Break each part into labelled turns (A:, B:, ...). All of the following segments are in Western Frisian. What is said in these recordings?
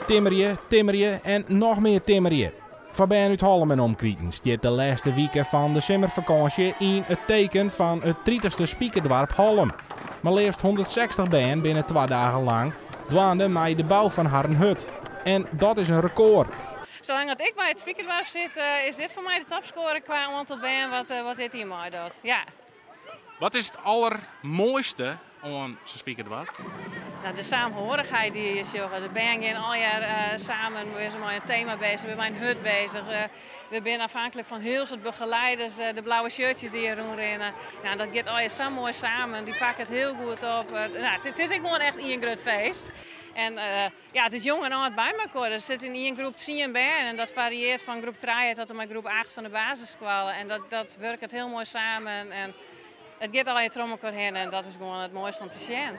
A: Timmerje, timmerje en noch mear timmerje. Foar bern út Hollum en omkriten stiet de lêste wike fan de simmerfakânsje yn it teken fan it tritichste Spikerdoarp Hollum. Mar leafst 160 bern binne twa dagen lang dwaande mei de bou fan harren hut. En dat is in rekôr.
B: Salang dat ik by it Spikerdoarp sit, is dit foar my de topscorer kwa oantal bern wat dit jier meidocht. Ja.
A: Wat is it allermoaiste oan sa'n Spikerdoarp?
B: Nou, de saamhorigheid dy't je sjogge. De bern gean allegear samen, we binne mei in tema bezich, we binne mei in hut bezich. We binne afhankelijk fan hiel soad begeleiders, de blauwe shirtjes dy't hjir rûnrinne. Nou, dat giet allegear sa moai samen, dy pakke it hiel goed op. Nou, it is ek gewoan echt ien grut feest. En ja, it is jong en âld by mekoar. Der sit yn ien groep tsien bern en dat farieert fan groep trije tot en mei groep acht fan de basisskoalle. En dat wurket hiel moai samen en it giet allegear troch mekoar hinne en dat is gewoan it moaiste om te sjen.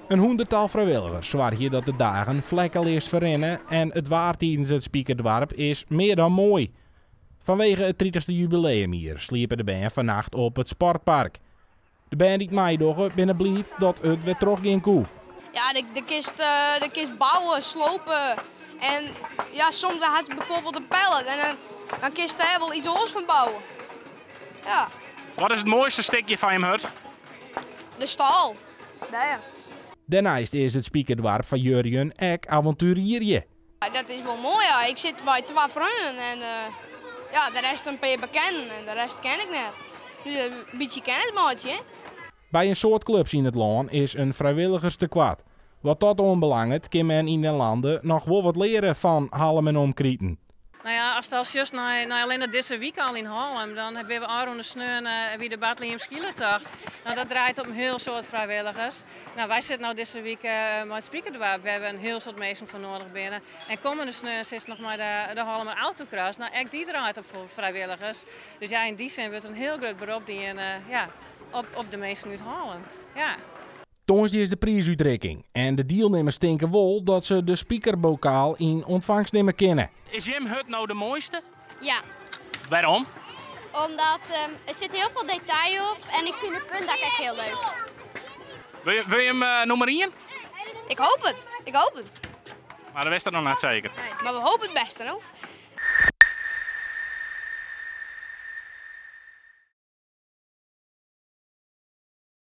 A: In hûnderttal frijwilligers soargje dat de dagen flekkeleas ferrinne en it waar tidens it Spikerdoarp is mear dan moai. Fanwege it tritichste jubileumjier sliepe de bern fannacht op it sportpark. De bern dy't meidogge binne bliid dat it wer trochgean koe.
C: Ja, de kinst, de kinst bouwe, slope en ja, soms hast bijvoorbeeld in pallet en dan kinst dêr wol iets oars fan bouwe. Ja.
A: Wat is it moaiste stikje fan jim hut?
C: De stâl. Dêr.
A: Dêrneist is it Spikerdoarp foar Jurjen ek avonturierje.
C: Ja, dat is wol moai, ja. Ik sit by twa freonen en ja, de rest in pear bekenden en de rest ken ik net. Dus in bytsje kennis meitsje, hè.
A: By in soad klups yn it lân is in frijwilligerstekoart. Wat dat oanbelanget kin men yn den lande noch wol wat leare fan Hallum en omkriten.
B: Nou ja, ast al sjochst nei allinne dizze wike al yn Hollum, dan binne we ôfrûne sneon by de Bartlehiem Skielertocht. Nou, dat draait op in hiel soad frijwilligers. Nou, wy sitte no dizze wike mei it Spikerdoarp, wêr we in hiel soad minsken foar noadich binne. En kommende sneon sitst noch mei de Hollumer Autocross. Nou, ek dy draait op frijwilligers. Dus ja, yn dy sin wurdt in hiel grut berop dien, ja, op de minsken út Hollum. Ja.
A: Tongersdei is de priisútrikking en de dielnimmers tinke wol dat se de spikerbokaal yn ûntfangst nimme kinne. Is jim hut no de moaiste?
D: Ja.
A: Wêrom?
D: Omdat der sit hiel folle detail op en ik fyn it puntdak ek hiel leuk.
A: Wurde jim nûmer ien?
C: Ik hoop it, ik hoop it.
A: Mar dan witst dat noch net seker.
C: Nee, mar we hope it bêste no.